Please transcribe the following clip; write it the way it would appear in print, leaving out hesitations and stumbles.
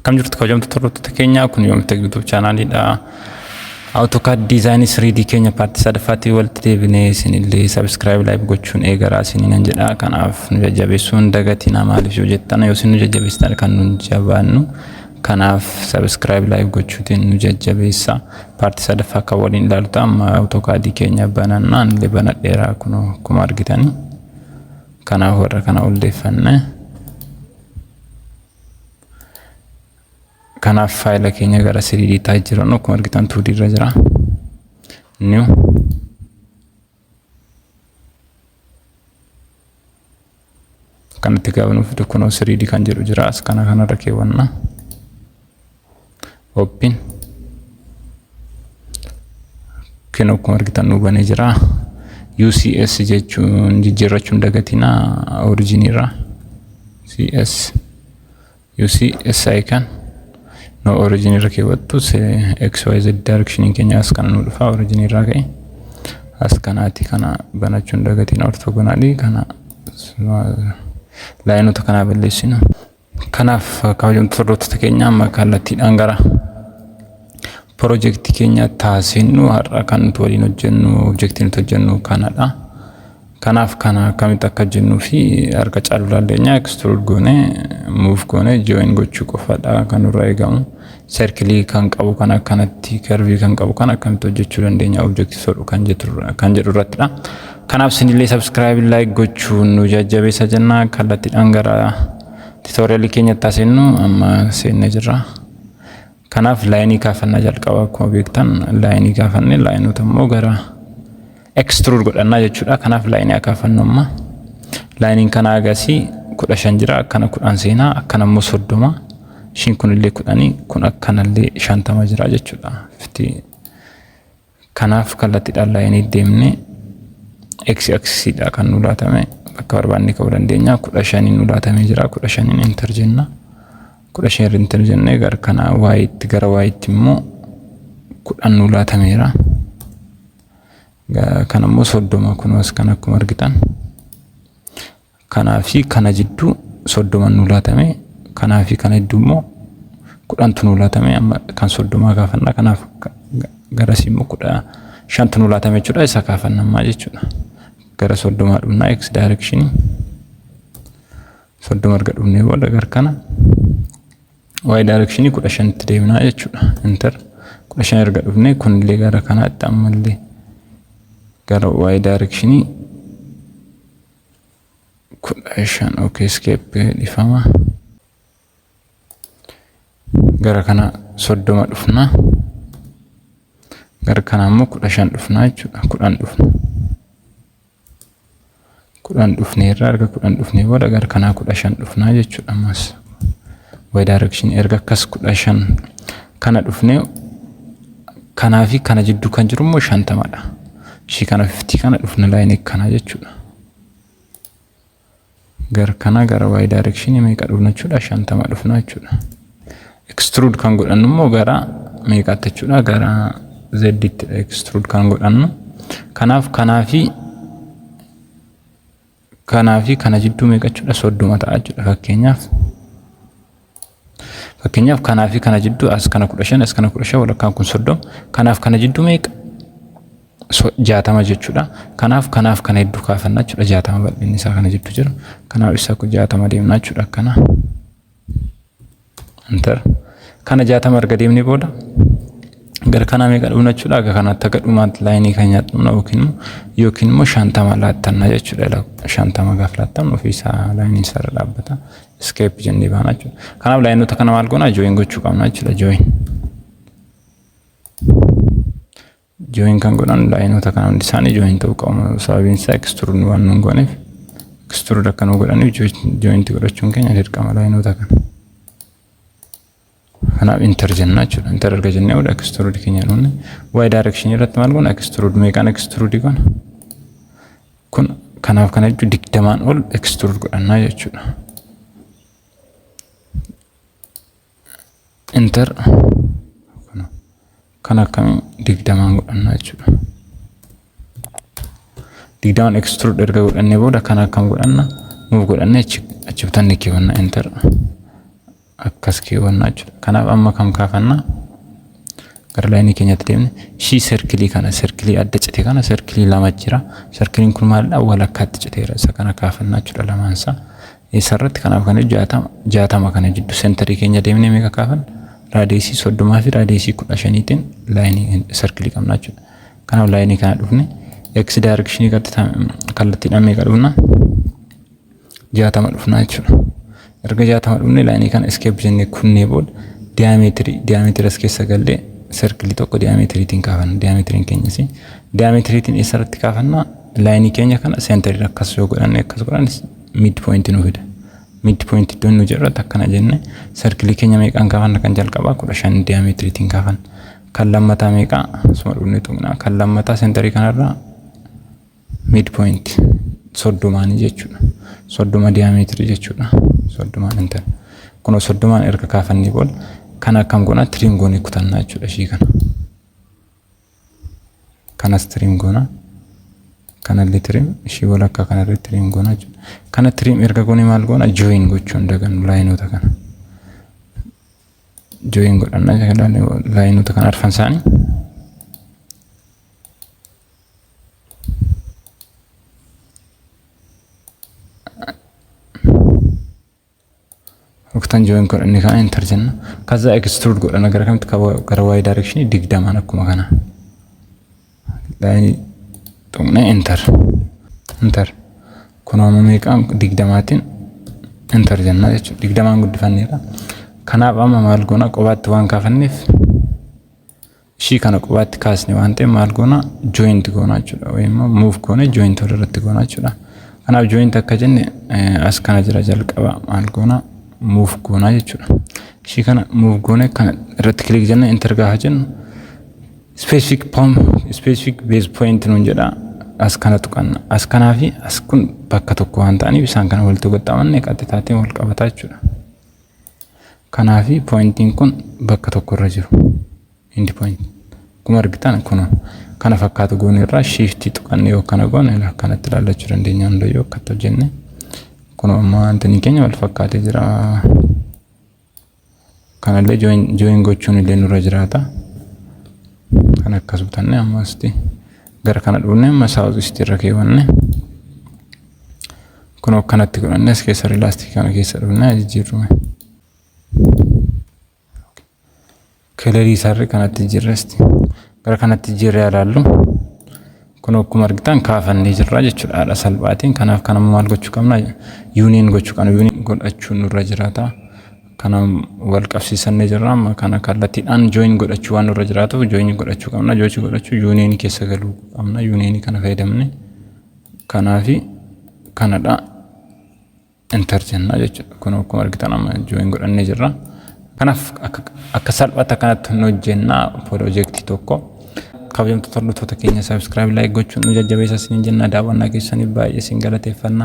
Akkam jirtu kabajamtoota hordoftoota keenyaa, kun Yoomtech YouTube channelidha. AutoCAD Design 3D keenya paartii sadaffaatti walitti deebinee isinillee subscribe, like gochuun eegaraa isiniin jedha. Kanaaf nu jajjabeessuun dagatinaa. Maaliif yoo jettan, yoo isin nu jajjabeessitan kan nu jabaannu. Kanaaf subscribe, like gochuutiin nu jajjabeessa. Paartii sadaffaa kan waliin ilaalu ta'a. Amma AutoCAD keenya banannaan illee banadheera kun akkuma argitanii. Kanaaf warra kana ol deeffanne. Kanaaf faayila keenya gara 3D taa'ee jiran akkuma argitan 2D irra jira. New kanatti gaafa nuuf fidu kunoo 3D kan jedhu jira, as kana kanarra keewwanna. Open kunoo akkuma argitan nu banee jira. UCS jechuun jijjiirrachuun dagatina origin irraa. CS UCS icon no origin irra keewwattu. XYZ direction keenya as kana nu dhufa, origin irraa ka'e. As kanaati kana banachuun dagatina, orthogonally kana laayinoota kanaa balleessinu. Kanaaf kabajamtoota hordoftoota keenya, amma kallattiidhaan gara piroojeektii keenya taasisnu. Har'a kan nuti waliin hojjennu, objektii nuti hojjennu kanadha. Kanaaf kana akkamitti akka hojjennuu fi harka caaluu dandeenya. Extrude goone, move goone, join gochuu qofadha kan nurraa eegamu. Circle kan qabu kan akkanatti, curve kan qabu kan akkamitti hojjechuu dandeenya objektii sodhu kan jedhu irrattidha. Kanaaf isinillee subscribe, like gochuun nu jajjabeessa jenna. Kallattiidhaan gara tutorialii keenyatti taasisnu, amma seennee jirra. Kanaaf laayinii kaafannaa jalqaba. Akkuma beektan laayinii kaafanne, laayinoota immoo gara extrude godhannaa jechuudha. Kanaaf laayinii kaafannu amma. Laayiniin kana agasii 15 jira, akkana 10 seenaa, akkana immoo 30. Ishiin kunillee 10, kun akkanallee 50 jira jechuudha. Kanaaf kallattiidhaan laayinii deemne, x axisiidha kan nu laatame, bakka barbaanne ka'uu dandeenya. 15n nu laatamee jira, 15n enter jenna. 15 enter jennee gara kana y-tti, gara y-tti immoo 10 nu laatameera. Kan immoo 30 kunuas kan akkuma argitan. Kanaa fi kana jidduu 30 nu laatame, kanaa fi kana jidduu immoo 10tu nu laatame. Amma kan 30 kaafanna, kanaaf garasii immoo 15tu nu laatame jechuudha, isa kaafanna ammaa jechuudha. Gara 30 dhufnaa, x direction 30 erga dhufnee booda gara kana y direction 15tti deemnaa jechuudha. Enter. 15 erga dhufnee kunillee gara kanaatti ammallee gara y direction 15. Okay, escape, dhifama. Gara kana 30 dhufna. Gara kana immoo 15 dhufna jechuudha. 10 dhufna. 10 dhufneerra, erga 10 dhufnee booda gara kanaa 15 dhufnaa jechuudha ammas. Y direction erga akkas 15 kana dhufnee, kanaa fi kana jidduu kan jiru immoo 50dha. Ishii kana 50 kana dhufna, laayinii kanaa jechuudha. Gara kana gara y direction meeqa dhufna jechuudha? 50 dhufna jechuudha. Extrude kan godhannu immoo gara meeqaatti jechuudha? Gara z tti extrude kan godhannu. Kanaaf kanaa fi kana jidduu meeqa jechuudha? 30 ta'a jechuudha fakkeenyaaf. Fakkeenyaaf kanaa fi kana jidduu as kana 15, as kana 15, walakkaan kun 30. Kanaaf kana jidduu meeqa? 60 jechuudha. Kanaaf kanaaf kana hedduu kaafanna jechuudha. 60 bal'inni isaa kana jidduu jiru. Kanaaf isa 60 deemna jechuudha akkana. Enter. Kana 60 erga deemnee booda gara kanaa meeqa dhufna jechuudha? Aga kanaatti aga dhumaatti laayinii kan dhumna yookiin immoo 50 laattanna jechuudha. 50 gaaf laattannu ofii isaa laayinii isaa irra dhaabbata. Escape jennee baana jechuudha. Kanaaf laayinoota kana maal goona? Join gochuu qabna jechuudha. Join. Join kan godhan laayinoota kana hundi isaanii join ta'uu qabu. Sababiin isaa extrude waan nuun gooneef, extrude akka nu godhaniif joint godhachuun keenya dirqama laayinoota kana. Kanaaf enter jenna jechuudha. Enter erga jennee booda extrude keenya dhumne, y direction irratti maal goona? Extrude meeqaan extrude goona? Kun kanaaf kana jechuun 20n ol extrude godhannaa jechuudha. Enter. Kan akkamii 20n godhannaa jechuudha. 20n extrude erga godhannee booda kan akkam godhanna? Move godhannee achi achi butanne keewwanna, enter. Akkas keewwannaa jechuudha. Kanaaf amma kam kaafannaa? Gara lineii keenyatti deemne, ishii circleii kana, circleii adda cite kana, circleii lama jira. Circleiin kun maalidha? Walakkaatti citeera. Isa kana kaafannaa jechuudha lamaansaa. Eessarratti? Kanaaf kana 60 60 kana jidduu centerii keenya deemnee meeqa kaafan? Radiusii 30 fi radiusii 15tiin lineii circleii qabna jechuudha. Kanaaf lineii kana dhufne, x directionii kallattiidhaan meeqa dhufna? 60 dhufna jechuudha. Erga 60 dhufne, lineii kana escape jennee kunnee booda diameterii as keessa gallee circleii tokko diameteriitiin kaafanna. Diameteriin keenyas diameteriitiin eessarratti kaafanna? Lineii keenya kana centerii akkas yoo godhanne, akkas godhanne, mid point nu fida. Mid point iddoo nu jedhu akkana jenne, circleii keenya meeqaan kaafanna? Kan jalqabaa 15 diameteriitiin kaafanna. Kan lammataa meeqaa? Asuma dhufnee tuqnaa. Kan lammataa centerii kanarraa mid point 30nii jechuudha. 30 diameterii jechuudha. 30n enter. Kunoo 30n erga kaafannee booda kan akkam goona? Trim goonee kutannaa jechuudha ishii kana. Kanas trim goona. Kanallee trim, ishii walakkaa kanarra trim goona jechuudha. Kana trim erga goonee maal goona? Join gochuu hin dagannu lineoota kana. Join godhanna lineoota kana arfan isaanii. Ruktan join godhanne kana enter jenna. ከዛ extrude godhana. Gara kamitti? Gara y direction 20n akkuma kana. Lineii tuqnee enter. Enter. Kunoo amma meeqaan? 20tiin enter jenna jechuudha. 20n guddifanneerra. Kanaaf amma maal goona? Qobaatti waan kaafanneef, ishii kana qobaatti kaasne waan ta'eef, maal goona? Joint goona jechuudha. Yookiin immoo move goone joint walirratti goona jechuudha. Kanaaf joint akka jenne as kana jira. Jalqaba maal goona? Move goona jechuudha. Ishii kana move goone, kana irratti click jenne, enter gaafa jennu, specific point, specific base point nuun jedha. As kana tuqanna. As kanaa fi as kun bakka tokko waan ta'aniif, isaan kana walitti qaxxaamanne qaxxitaatiin wal qabataa jechuudha. Kanaafi pointiin kun bakka tokko irra jiru. End point. Akkuma argitan kun kana fakkaatu goone irraa shiftii tuqanne yoo kana goone, akkanatti ilaallachuu dandeenya hundayyuu akkatti hojjenne. Kun amma wanti keenya wal fakkaatee jira. Kanallee join gochuun illee nurra jiraata. Kan akkas butanne, amma asitti gara kana dhufne, amma south east irra keewwanne. Kun akkanatti godhanne, as keessa rilaastikii kana keessa dhufne jijjiirrume. Colorii isaarri kanatti jijjiirresti. Gara kanatti jijjiirree ilaallu. Kun akkuma argitan kaafannee jirra jechuudha haala salphaatiin. Kanaaf kana maal gochuu qabna? Union gochuu qabna. Union godhachuun nurra jiraata. Kana wal qabsiisannee jirra. Amma kana kallattiidhaan join godhachuu waan nurra jiraatuuf join godhachuu qabna. Join godhachuu unionii keessa galuu qabna. Unionii kana fayyadamne. Kanaafi kanadha. Enter jenna jechuudha. Kun akkuma argitan amma join godhannee jirra. Kanaaf akka salphaatti akkanatti nu hojjenna piroojeektii tokko. Kabajamtoota hordoftoota keenya, subscribe, like gochuun nu jajjabeessa isiniin jenna. Daawwannaa keessaniif baay'ee isin galateeffanna.